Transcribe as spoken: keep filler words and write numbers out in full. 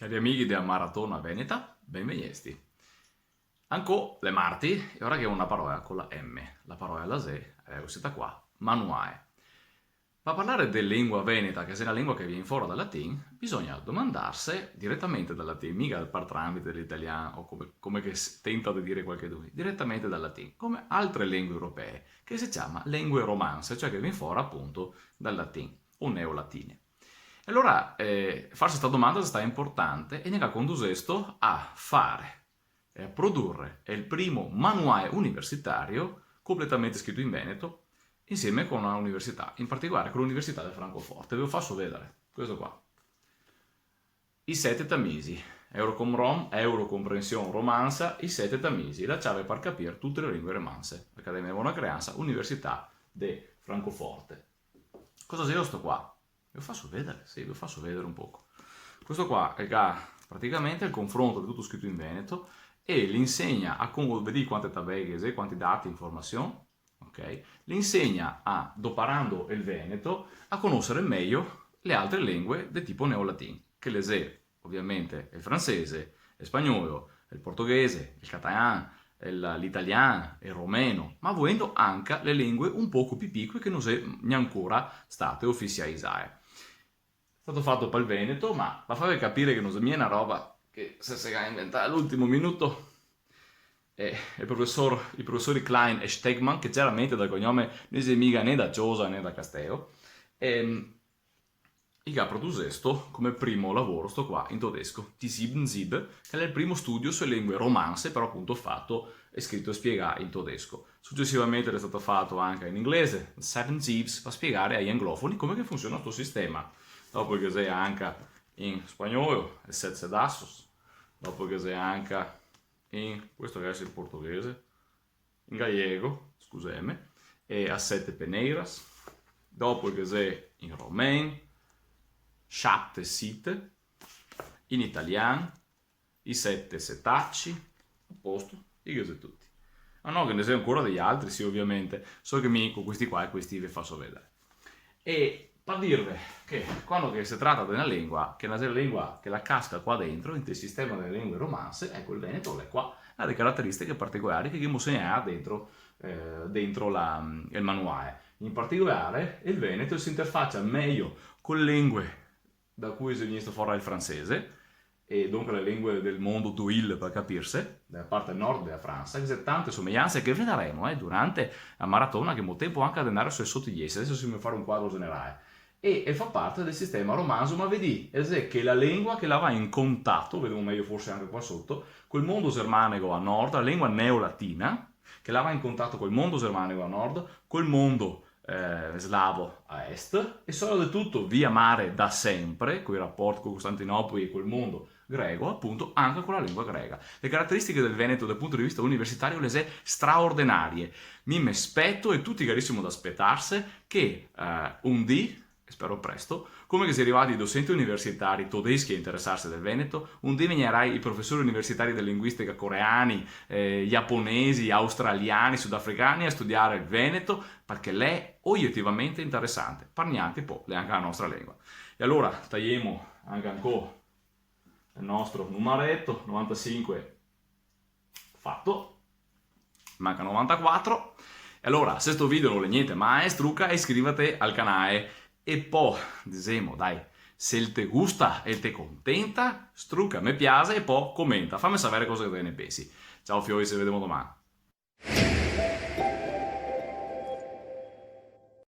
Cari amighi de la Maratona Veneta, benvegnesti. Ancò l'è marti, e ora che ghemo na parola co la M, la parola la xe, eh, questa qua, manuae. Pa parlar de lengua veneta, che xe na lengua che vien fora dal latin, bisogna domandarse diretamente dal latin, miga par tramite de l'italian o come, come che s-, tenta de dire qualchedun, diretamente dal latin, come altre lengue europee, che se ciama lengue romanse, cioè che vien fora apunto dal latin, o neolatine. E alora, eh, farse sta domanda xe stà inportante e ne ga condusesto a fare, eh, produrre el primo manuale universitario completamente scrito in veneto, insieme co na università, in particolare co l'Università de Francoforte. Ve lo faso vedare, questo qua. I sete tamisi, Eurocom Rom, Eurocomprension Romansa, i sete tamisi, la ciave par capir tute le lengue romanse, Academia de Bona Creansa, Università de Francoforte. Cosa xe sto qua? Ve lo faso vedare, sì, ve lo faso vedare un poco. Questo qua el ga praticamente el confronto de tuto scrito in veneto e l'insegna a con-, vedì quante tabeghe xe, quanti dati, informasion, ok? L'insegna a, doparando el veneto, a conosare mejo le altre lengue de tipo neolatin, che le xe ovviamente el fransese, el spagnolo, el portoghese, el catalan, el, l'italian, el romeno, ma volendo anca le lengue un poco pì picoe che no xe gnancora state ufisiaisae. Xe stato fato pal veneto, ma par farve capire che no xe mia na roba che se, se ga inventà a l'ultimo minuto, eh, el profesor, i profesori Klein e Stegman, che ciaramente dal cognome no i xe miga né da Ciosa né da Casteo, ehm, i ga produsesto come primo lavoro sto qua in todesco, Die Sieben Siebe, che l'è el primo studio su le lengue romanse, però apunto fato e scrito e spiegà in todesco. Sucesivamente l'è stato fato anca in inglese, Seven Sieves, par spiegare ai anglofoni come che funsiona sto sistema. Dopo che xe anca in spagnolo, e sete sedassos, dopo che xe anca in, questo che xe in portoghese, in gallego, scuseme, e as sete peneiras, dopo che xe in romen, sciate site, in italian, i sete setaci, a posto, i ghe xe tuti. Ah no, ghe ne xe ancora dei altri, sì, ovviamente, solo che mi co questi qua e questi ve faso vedare. E par dirve che quando che se trata de na lengua, che na lengua che la casca qua dentro, inte el sistema dele lengue romanse, eco, el veneto l'è qua, ga de carateristiche particolari che ghemo segnà dentro, eh, dentro la, el manuale. In particolare, el veneto se interfacia mejo co le lengue da cui xe vegnesto fora el fransese, e donca le lengue del mondo d'Oil, par capirse, dela parte nord dela Fransa, che xe tante somejanse che vedaremo, eh, durante la maratona, che ghemo tempo anca de ndare su e sotigliese, deso semo a fare un quadro generale. E, e fa parte del sistema romanzo, ma vedì, el xe che la lengua che la va in contato, vedemo mejo forse anca qua soto, col mondo germanego a nord, la lengua neolatina, che la va in contato col mondo germanego a nord, col mondo eh, slavo a est, e sopratutto via mare da sempre, coi raport co Costantinopoli e col mondo grego, apunto, anca co la lengua grega. Le carateristiche del veneto dal punto de vista universitario le xe straordenarie. Mi me speto, e tuti garisimo da spetarse, che, eh, un dì, e spero presto, come che xe rivai i docenti universitari todeschi a interesarse del veneto, un dì vegnarai i profesori universitari de linguistica coreani, eh, giaponesi, australiani, sudafricani a studiare el veneto, parché l'è ogetivamente interesante, par gnanca po' l'è anca la nostra lengua. E alora taiemo anca ancò el nostro numareto, novantasinque, fato. Manca novantaquatro. E alora, se sto video no l'è gnente, ma struca e iscrivite al canale. E po', disemo, dai, se el te gusta e el te contenta, struca me piaxe e po' comenta. Fame savere cosa che te ne pensi. Ciao fioi, se vedemo doman.